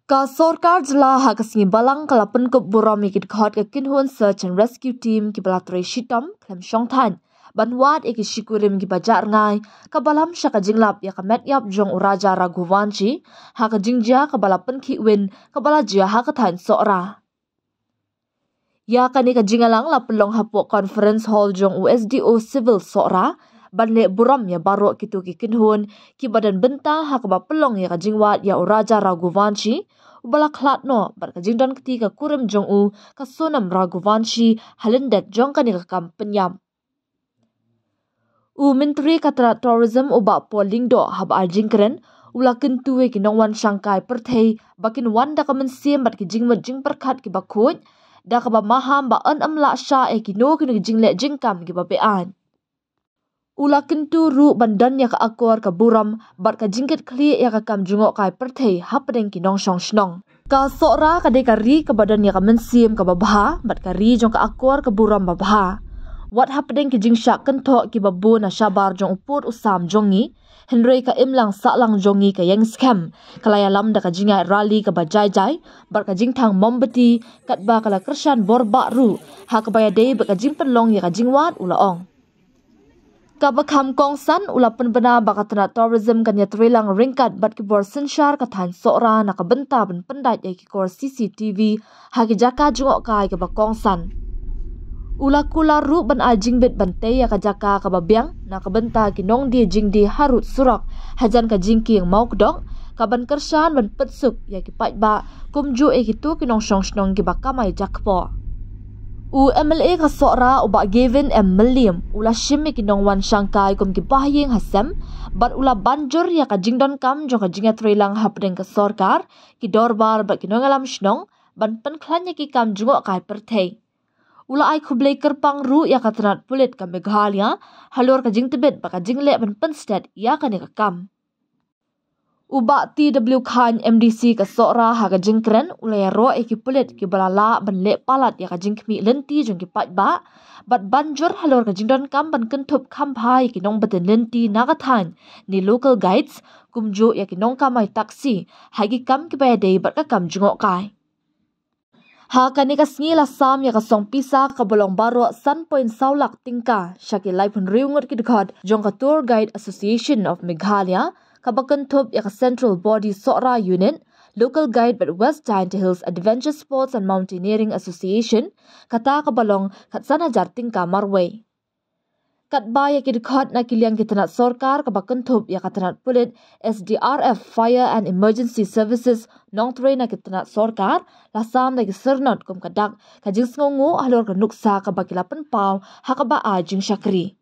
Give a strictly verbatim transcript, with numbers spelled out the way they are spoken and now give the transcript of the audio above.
Ka sorkar jylla ha ka sngi Balang ka la pynkup burom ïa ki dkhot ka kynhun search and rescue team kiba la trei shitom khlem shong thait ban wad ïa ki shikurim kiba jah rngai, kaba lam sha ka jinglap ïa ka met ïap jong u Raja Raghuvanshi ha ka jingjia kaba la pynkhih win kaba la jia ha ka thaiñ Sohra. Ïa kane ka jingïalang la pynlong hapoh conference hall jong u S D O Civil Sohra ban leh burom ïa baroh kito ki kynhun kiba don bynta ha kaba pynlong ïa ka jingwad ïa u Raja Raghuvanshi uba la khlad noh bad ka jingdon kti ka kurim jong u, ka Sonam Raghuvanshi, ha lyndet jong kane ka kam pynïap. U Myntri ka tnat tourism u Bah Paul Lyngdoh haba ai jingkren u la kyntu ïa ki nongwan shangkai pyrthei ba kin wan da ka mynsiem bad ki jingmut jingpyrkhat kiba khuid, da kaba maham ba yn ym lah shah ïa kino kino ki jingleh jingkam kiba beaiñ. U la kyntu ruh ban don ïa ka akor ka burom bad ka jingkitkhlieh ïa ka kam jngohkai pyrthei hapdeng ki nongshong shnong. Ka Sohra ka dei ka ri kaba don ïa ka mynsiem kaba bha bad ka ri jong ka akor ka burom ba bha. Wat hapdeng ki jingshah kynthoh kiba bun na shabar jong u pud u sam jong ngi, hynrei ka imlang sahlang jong ngi ka ïeng skhem, ka la ïalam da ka jingïaid rally kaba jai jai bad ka jingthang mombati, katba ka la kyrshan bor bah ruh ha kaba ïadei bad ka jingpynlong ïa ka jingwad, u la ong. Kaba kham kongsan, u la pynbna ba ka tnat tourism kan ïatreilang ryngkat bad ki bor synshar ka thaiñ Sohra na ka bynta ban pyndait ïa ki kor C C T V ha ki jaka jngohkai kaba kongsan. U la kular ruh ban ai jingbit ban tei ïa ka jaka kaba biang na ka bynta ki nongdie jingdie harud surok hajan ka jingkieng mawkdok, kaban kyrshan ban pynsuk ïa ki paidbah kumjuh ïa kito ki nongshong shnong kiba kamai jakpoh. U M L A ka Sohra u Bah Gavin M Mylliem u la shim ïa ki nongwan shangkai kum ki bahaïing hasem bad u la ban jur ïa ka jingdonkam jong ka jingïatreilang hapdeng ka sorkar, ki dorbar bad ki nongïalam shnong ban pynkhlaiñ ïa ki kam jngohkai pyrthei. U la ai khublei kyrpang ruh ïa ka tnat pulit ka Meghalaya halor ka jingtbit bad ka jingleh ban pynstet ïa kane ka kam. U Bah T W Khan, M D C ka Sohra, ha ka jingkren u la ïaroh ïa ki pulit kiba la lah ban leh palat ïa ka jingkhmih lynti jong ki paidbah bad ban jur halor ka jingdonkam ban kynthup kham bha ïa ki nongbtin lynti na ka thaiñ ne local guides kumjuh ïa ki nongkamai taxi ha ki kam kiba ïadei bad ka kam jngohkai. Ha kane ka sngi la sam ïa ka song pisa kaba long baroh san point saw lak tyngka sha ki laiphew hynriew ngut ki dkhot jong ka Tour Guide Association of Meghalaya, kaba kynthup ïa ka Central Body Sohra Unit, Local Guide bad West Jaintia Hills Adventure Sports and Mountaineering Association, kata kaba long khatsan hajar tyngka marwei. Katba ïa ki dkhot na ki liang ki tnat sorkar kaba kynthup ïa ka tnat pulit, S D R F, Fire and Emergency Services, nongtrei na ki tnat sorkar, la sam da ki syrnod kum ka dak ka jingsngewnguh halor ka nuksa kaba ki la pynpaw ha kaba ai jingshakri.